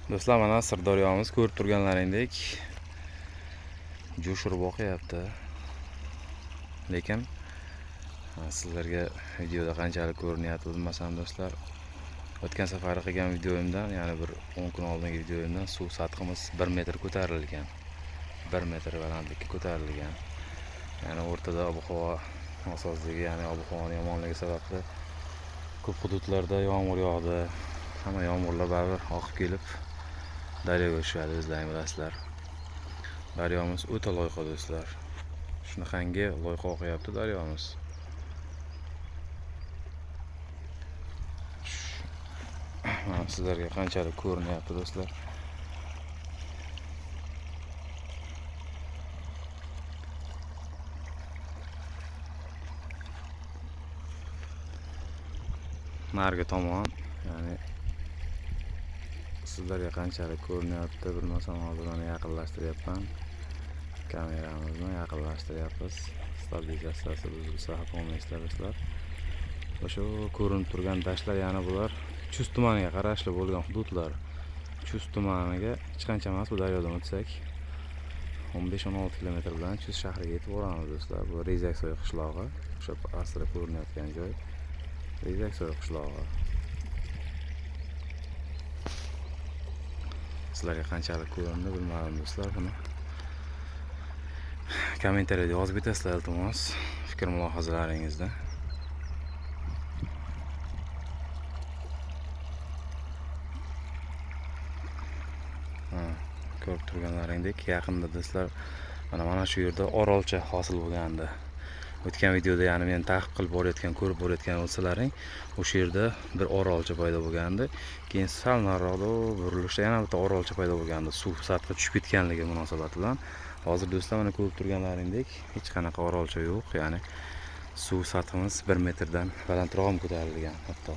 Do'stlar, mana Sirdaryomiz ko'rib turganlaringdek jo'sh urib oqyapti. Lekin sizlarga videoda qanchalik ko'rinyapti bilmasam do'stlar, o'tgan safar qilgan videoimdan, ya'ni bir 10 kun oldingi videoimdan suv sathimiz 1 metr ko'tarilgan. 1 metr balandlikka ko'tarilgan. Ya'ni o'rtada ob-havo nosozligi, ya'ni ob-havoning yomonligi sababli ko'p hududlarda yomg'ir yog'di. Hamma yomg'irlar baribir oqib kelib daryoga tushadi, o'zlaring bilasizlar. Daryomiz o'ta loyqa do'stlar. Shunaqangi loyqa oqyapti daryomiz. Mana sizlarga qanchalik ko'rinyapti do'stlar. Narigi tomon, ya'ni sizlarga qanchalik ko'rinyapti bilmasam, hozir mana yaqinlashtiryapman. Kameramizni yaqinlashtiryapmiz. Stabilizatsiyasi buzilsa xafa bo'lmaysizlar do'stlar. O'sha ko'rinib turgan dashtlar, ya'ni bular Chust tumaniga qarashli bo'lgan hududlar. Chust tumaniga hech qancha emas, bu daryodan o'tsak 15-16 kilometr bilan Chust shahriga yetib boramiz do'stlar. Bu Rezaksoy qishlog'i, o'sha pastda ko'rinayotgan joy Rezaksoy qishlog'i. Sizlarga qanchalik ko'rindi bilmadim do'stlar, buni kommentariyada yozib ketasizlar iltimos, fikr mulohazalaringizni. Ko'rib turganlaringdek yaqinda do'stlar mana shu yerda orolcha hosil bo'lgandi. O'tgan videoda, ya'ni men ta'qib qilib borayotgan, ko'rib borayotgan bo'lsalaring, o'sha yerda bir orolcha paydo bo'lgandi. Keyin sal nariroqda burilishda yana bitta orolcha paydo bo'lgandi, suv sathi tushib ketganligi munosabati bilan. Hozir do'stlar mana ko'rib turganlaringdek hech qanaqa orolcha yo'q, ya'ni suv sathimiz 1 metrdan balandroq ham ko'tarilgan hatto.